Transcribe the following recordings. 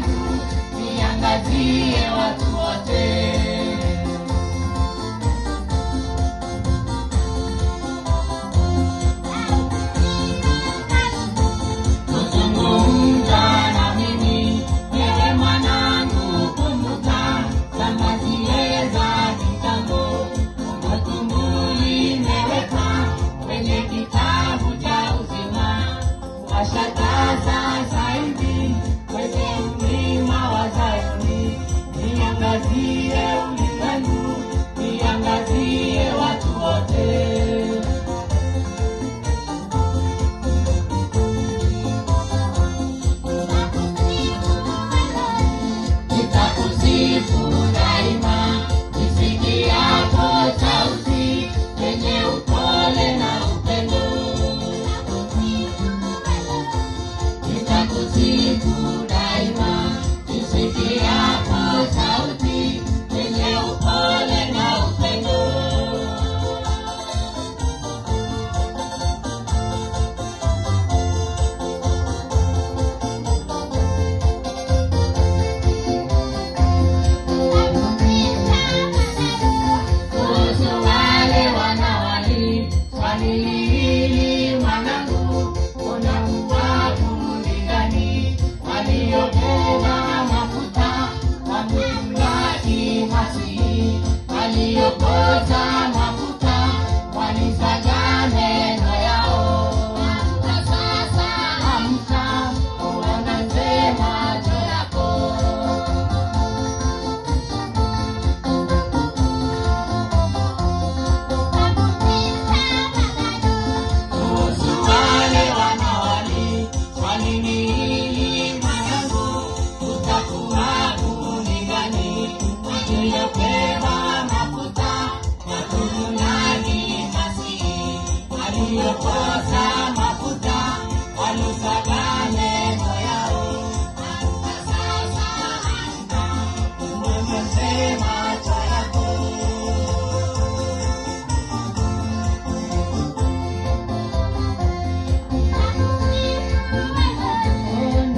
ulimwengu, niangazie watu wote. Kuzungumza na mimi, wewe mwanangu, kumbuka zama zile za kitambo, kumbukumbu limewekwa kwenye kitabu cha uzima. Washa taa sasa hivi kwenye mlima wa Zayuni, niangazie ulimwengu, niangazie watu wote. Nitakusifu daima, nisikiapo sauti yenye upole na upendo. Nitakusifu daima, nisikiapo sauti yenye upole na upendo. Kuhusu wale wanawali, swali hili mwanangu, unakuwa kundi gani? Waliobeba mafuta wamemlaki Masihi, waliokosa mafuta walisaga meno yao. Amka sasa, amka, uangaze macho yako. Kuhusu wale wanawali, swali hili mwanangu, utakuwa kundi gani? Waliopewa mafuta wakumlaki Masihi, waliokosa mafuta walisaga meno yao. Amka sasa, amka, uangaze macho yako.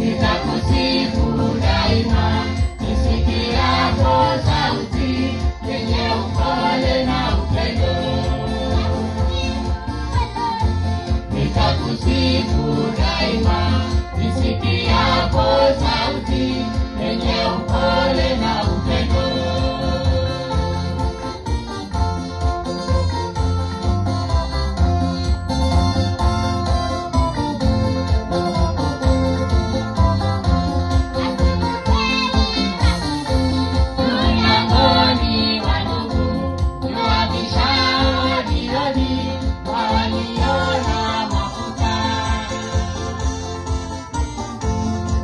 Nitakusifu daima, nisikiapo sauti yenye upole na upendo. Nitakusifu